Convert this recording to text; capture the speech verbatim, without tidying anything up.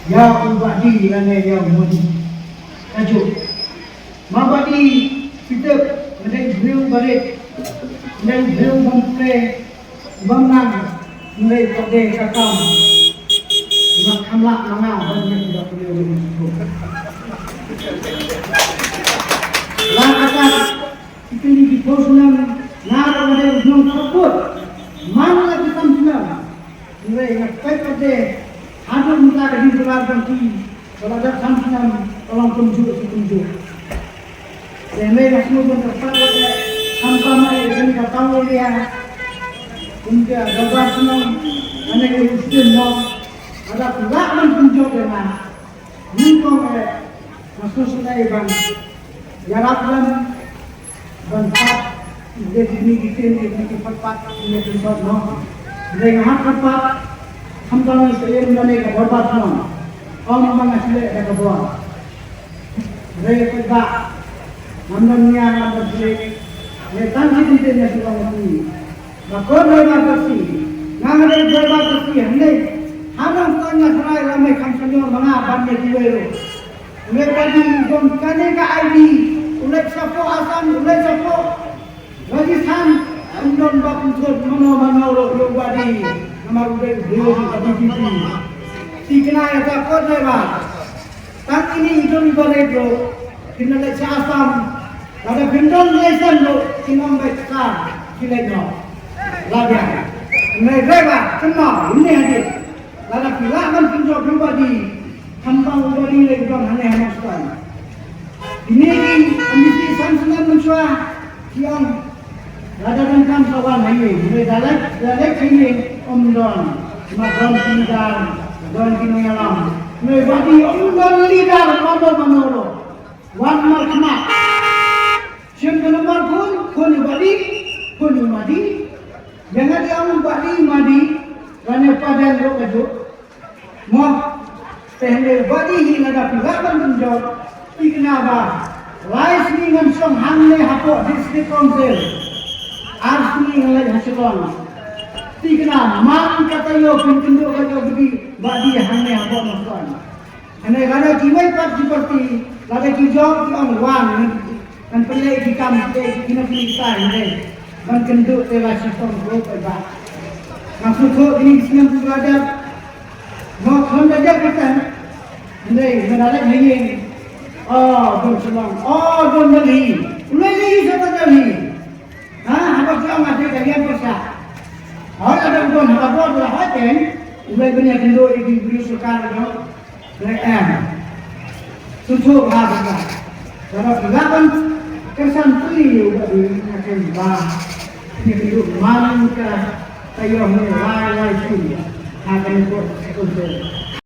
Ïa u Bah Dih lane ïa u Modi. Kajuh. Ma Bah Dih, phi tip, nga dei u briew barit, nga dei u briew bym kre, bym nang, nga dei u kordor ka kam. Nga kham lah ma nga ban ïa u Bah Dih. La ka kat, ki kynti ki phew snem, nga ruh nga dei u nongkhappud. Man la ki san snem. Hynrei nga peit pat de, haduh mynta ka jingkular jong ki, ka la dep san snem, ka long kumjuh shi kumjuh. Te hynrei nga sngew ban kyrpad ïa phi, khamtam eh ïa kane ka town area, kum ka dorbar shnong, lane ka shnong, lada phi lah ban pynjop ïa nga, nyngkong eh, nga sngewsynei ban ïarap lem, ban pat, ïa kine ki ktien, ïa kine ki pat pat, ïa kine ki pat noh. Hynrei nga hap pat pat, khamtam ïa ka seiñ lane ka dorbar shnong. Ym ba nga shu leh da ka bor. Hynrei paidbah, ngam don nia, ngam don shlei. Hynrei tang shi kyntien nga shu ong ïa phi. Ba ko driver taxi, nga nga dei driver taxi, hynrei ha nongstoiñ nga tharai la mei kham senior ma nga ban ïa kiwei ruh. U leit Bah Dih, u don kane ka I D, u leit shapoh Assam, u leit shapoh Rajasthan, ym don ba pynthut mano mano ruh ïa u Bah Dih, namar u dei u briew jong ka V P P. Thikna ïa ka kot dei ba tang kine i don i barit ruh, kin leit sha Assam, lada phin don license ruh, kin ym beit sha, kin leit noh. La biang. Nai driver, kynmaw, ine hadien. Lada phi lah ban pynjop ïa u Bah Dih, khamtam u Bah Dih leh don hangne ha Nongstoiñ. Kine ki M D C san snem mynshuwa ki ong lada donkam sa wan ha ïing, hynrei da leit, da leit ha ïing ym don. Ma don ki leader, don ki nongïalam. Hynrei Bah Dih ym don leader mano mano ruh. Wan markhmat. Shim ka nambar phone, phone ïa u Bah Dih, phone ïa u Madi. Ïa nga dei ong Bah Dih, Madi, lane Paden ruh kajuh. Mo, te hynrei Bah Dih hi lada phi lah ban pynjop, thikna ba lai sngi ngan shong hangne hapoh District Council. Ar sngi ngan leit ha Shillong. Thikna man ka taïew phin kynduh ka jong Bah Dih, Bah Dih hangne hapoh Nongstoiñ. Hangne lada kiwei pat ki party, lada ki jop ki ong wan, ngan pynleit ki kam, pynleit ki kino kino ki tai, hynrei ban kynduh te la shitom ruh paidbah. Nga sngewthuh kine ki snem ki la dep. Nga khlem da dep kita. Hynrei nga da leit ha ïing. Oh, don Shillong. Oh, don Delhi. U lei lei sha Delhi. Ha, haba ki ong nga dei ka liang pyrshah. Hooid, lada u don ha ka bor la hooid, u lei ban ïakynduh ïa ki briew sorkar u don. Re em. Sngewthuh bha ba ka. Lada phi lah ban kyrshan puli ïa u Bah Dih, nga kyrmen ba phin ïakynduh man ka taïew ne lai lai sien ha kane ka por.